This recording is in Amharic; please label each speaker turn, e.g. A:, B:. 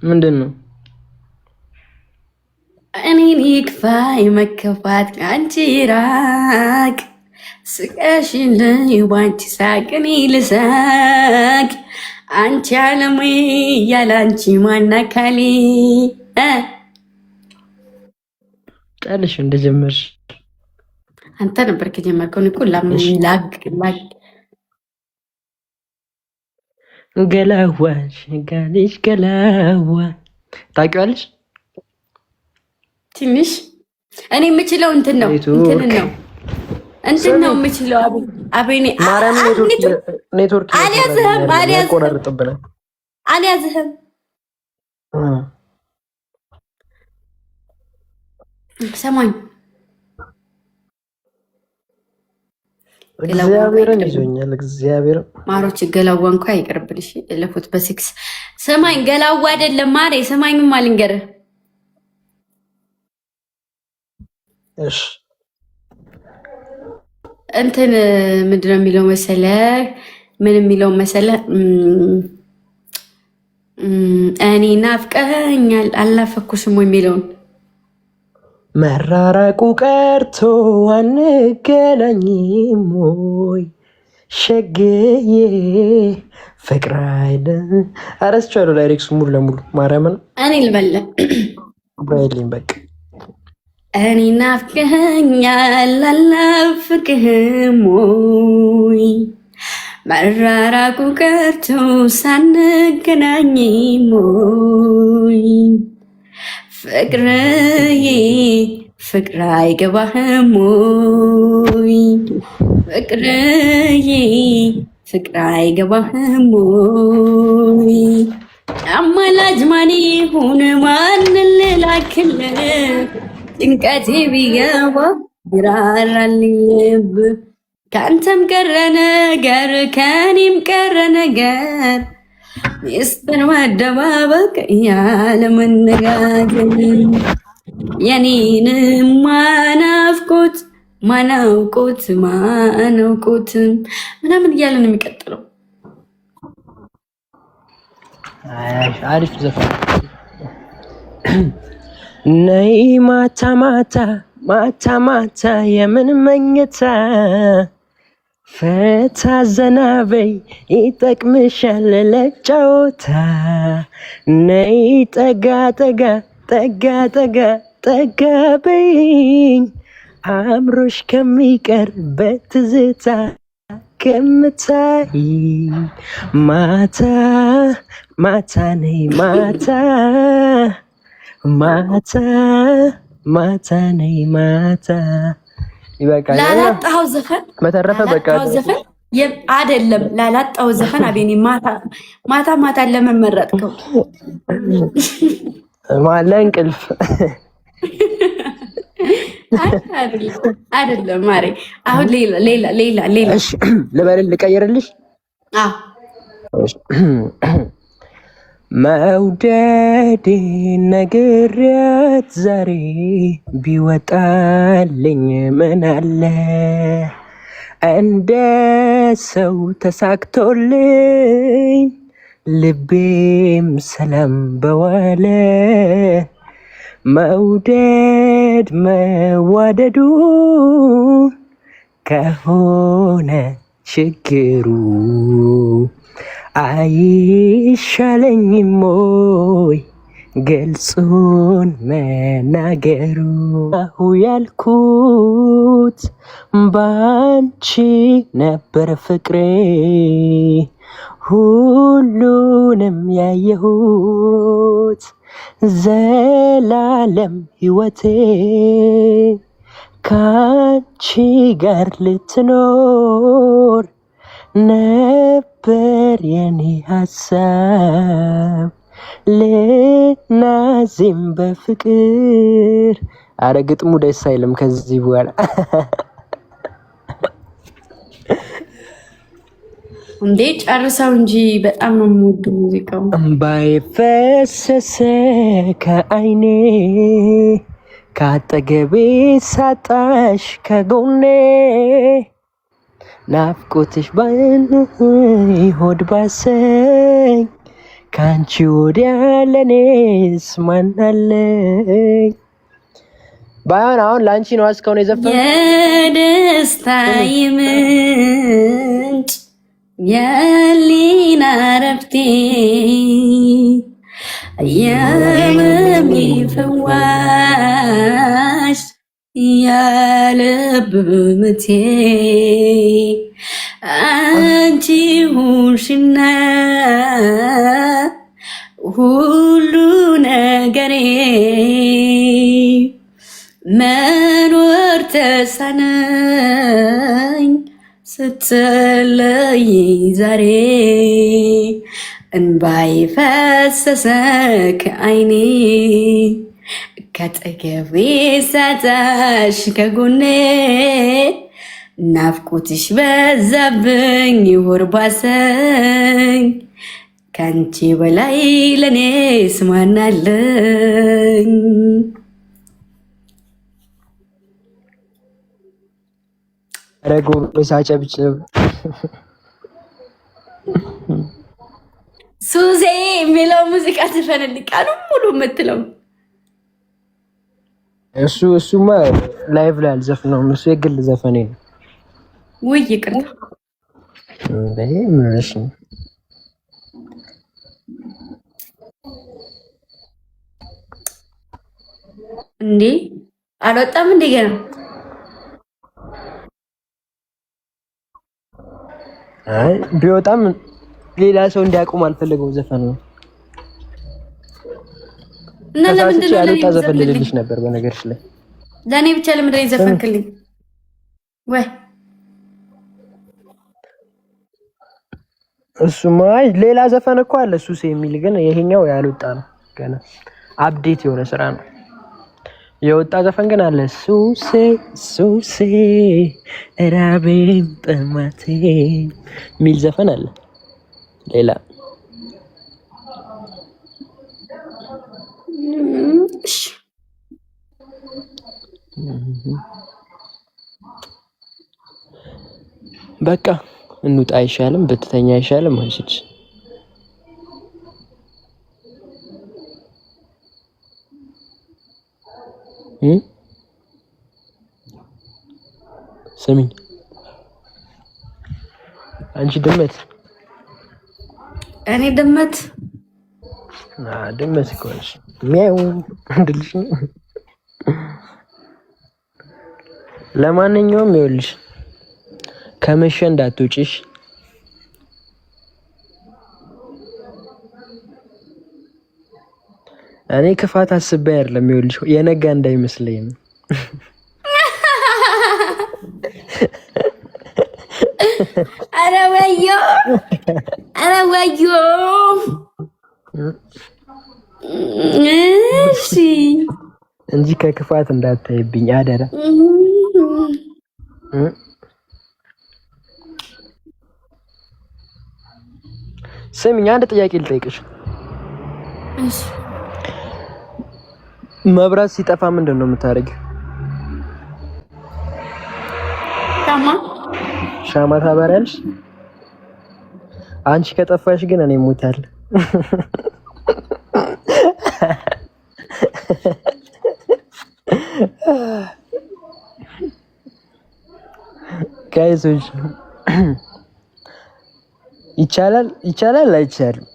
A: ምንድን ነው?
B: እኔን ይክፋይ መከፋት ከአንቺ ይራቅ፣ ስቀሽልኝ ባንቺ ሳቅ እኔ ልሳቅ፣ አንቺ ዓለሜ ያለ አንቺ ማናካሌ።
A: ጨርሽ እንደጀመርሽ።
B: አንተ ነበር ከጀመርከው። እኔ እኮ ላግ ላግ።
A: ገላዋ ሸጋልሽ ገላዋ ታውቂዋለሽ?
B: ትንሽ እኔ የምችለው እንትን ነው፣ እንትን ነው፣ እንትን ነው የምችለው። አቤኔ
A: ማርያም ኔትወርክ
B: አልያዝህም፣ አልያዝህም። ሰማኝ።
A: እግዚአብሔርን ይዞኛል። እግዚአብሔርን
B: ማሮች ገላዋ እንኳ ይቅርብልሽ። ለፉት በሲክስ ሰማኝ። ገላዋ አይደለም ማሬ፣ ሰማኝም አልንገርህ።
A: እሺ።
B: እንትን ምንድነው የሚለው መሰለህ? ምን የሚለው መሰለህ? እኔ ናፍቀኸኛል አልናፈኩሽም ወይ የሚለውን።
A: መራራቁ ቀርቶ አንገናኝም ወይ ሸግዬ ፍቅር አይደ እረስቸዋለሁ። Lyrics ኡ ሙሉ ለሙሉ ማርያምን።
B: እኔ ልበለ።
A: በይልኝ በቃ።
B: እኔ ናፍቀኸኛል አልናፍቅህም ወይ፣ መራራቁ ቀርቶ ሳንገናኝም ወይ ፍቅርዬ፣ ፍቅር አይገባህም ወይ ፍቅርዬ፣ ፍቅር አይገባህም ወይ፣ አማላጅ ማን ይሁን፣ ማንን ልላክልህ፣ ጭንቀቴ ቢገባ ይራራልኝ ልብ፣ ከአንተም ቀረ ነገር ከኔም ቀረ ነገር፣ ሚስጥር መደባበቅ ያለ መነጋገር፣ የኔን ማናፍቆት ማናውቆት ማናውቆት ምናምን እያለ ነው የሚቀጥለው።
A: አሪፍ ዘፈን። ነይ ማታ ማታ ማታ ማታ የምን መኝታ፣ ፈታ ዘና በይ ይጠቅምሻል ለጨዋታ። ነይ ጠጋ ጠጋ ጠጋ ጠጋ ጠጋ በይኝ፣ አምሮሽ ከሚቀር በትዝታ ከምታይ፣ ማታ ማታ ነይ ማታ ማታ ማታ ነይ ማታ። ይበቃል።
B: ላላጣኸው ዘፈን
A: በተረፈ በቃ
B: ላላጣኸው ዘፈን አይደለም፣ ላላጣኸው ዘፈን አቤኔ ማታ ማታ ማታ ለምን መረጥከው?
A: ለእንቅልፍ።
B: አይደለም ማሬ፣ አሁን ሌላ ሌላ ሌላ ሌላ።
A: እሺ ልበልል፣ ልቀይርልሽ?
B: አዎ።
A: መውደዴ ነግሬያት ዛሬ ቢወጣልኝ ምን አለ፣ እንደ ሰው ተሳክቶልኝ ልቤም ሰላም በዋለ፣ መውደድ መዋደዱ ከሆነ ችግሩ አይሻለኝም ወይ ገልጹን መናገሩ? አሁ ያልኩት ባንቺ ነበር ፍቅሬ፣ ሁሉንም ያየሁት ዘላለም ሕይወቴ ካንቺ ጋር ልትኖር ነበር የኔ ሀሳብ፣ ልናዜም በፍቅር። አረ ግጥሙ ደስ አይልም ከዚህ በኋላ።
B: እንዴ ጨርሰው እንጂ፣ በጣም ነው የምወደው ሙዚቃው።
A: እምባዬ ፈሰሰ ከአይኔ ካጠገቤ ሳጣሽ ከጎኔ፣ ናፍቆትሽ ባይን ሆድ ባሰኝ ከአንቺ ወዲያ ለኔስ ማናለኝ? ባይሆን አሁን ለአንቺ ነው እስካሁን የዘፈንኩት።
B: የደስታዬ ምንጭ የህሊና እረፍቴ የህመሜ ፈዋሽ የልብ ምቴ አንቺ ሁንሽና ሁሉ ነገሬ መኖር ተሳነኝ ስትለይ ዛሬ እንባዬ ፈሰሰ ከዓይኔ ከጠገቤ ሳጣሽ ከጎኔ ናፍቆትሽ በዛብኝ ይሆር ባሰኝ ከአንቺ በላይ ለኔ ስማናለኝ።
A: ኧረ ጎበዝ አጨብጭብ።
B: ሱዜ የሚለው ሙዚቃ ትፈንልኝ ቀኑን ሙሉ የምትለው
A: እሱማ live ላይ አልዘፍነውም። እሱ የግል ዘፈኔ ነው።
B: ውይ ይቅርታ።
A: እንዴ ምን ሆነሽ ነው?
B: እንዴ አልወጣም እንዴ ገና?
A: አይ ቢወጣም ሌላ ሰው እንዲያቆም አልፈለገው ዘፈን ነው።
B: እና ለምንድን ነው
A: ያልወጣ ዘፈን ልልሽ ነበር። በነገርሽ ላይ
B: ለእኔ ብቻ ለምንድን ነው የዘፈንክልኝ? ወይ
A: እሱማ አይ ሌላ ዘፈን እኮ አለ ሱሴ የሚል ግን ይሄኛው ያልወጣ ነው ገና update የሆነ ስራ ነው። የወጣ ዘፈን ግን አለ ሱሴ ሱሴ ራቤም ጥማቴ የሚል ዘፈን አለ ሌላ።
B: እሺ
A: በቃ እንውጣ አይሻልም? ብትተኛ አይሻልም? አንቺ ስሚኝ አንቺ ድመት።
B: እኔ ድመት
A: ድመት እኮ ነሽ። ሚያው እንድልሽ ነው። ለማንኛውም ይኸውልሽ ከመሸ እንዳትውጪሽ። እኔ ክፋት አስቤ አይደለም። ይኸውልሽ የነጋ እንዳይመስለኝ ነው።
B: ኧረ ወዮ! ኧረ ወዮ! እሺ
A: እንጂ ከክፋት እንዳታይብኝ አደራ። ስሚኝ፣ አንድ ጥያቄ ልጠይቅሽ።
B: እሺ።
A: መብራት ሲጠፋ ምንድን ነው የምታደርጊው?
B: ሻማ።
A: ሻማ ታበሪያለሽ? አንቺ ከጠፋሽ ግን እኔ እሞታለሁ። guys ኦች ይቻላል፣ ይቻላል፣ አይቻልም?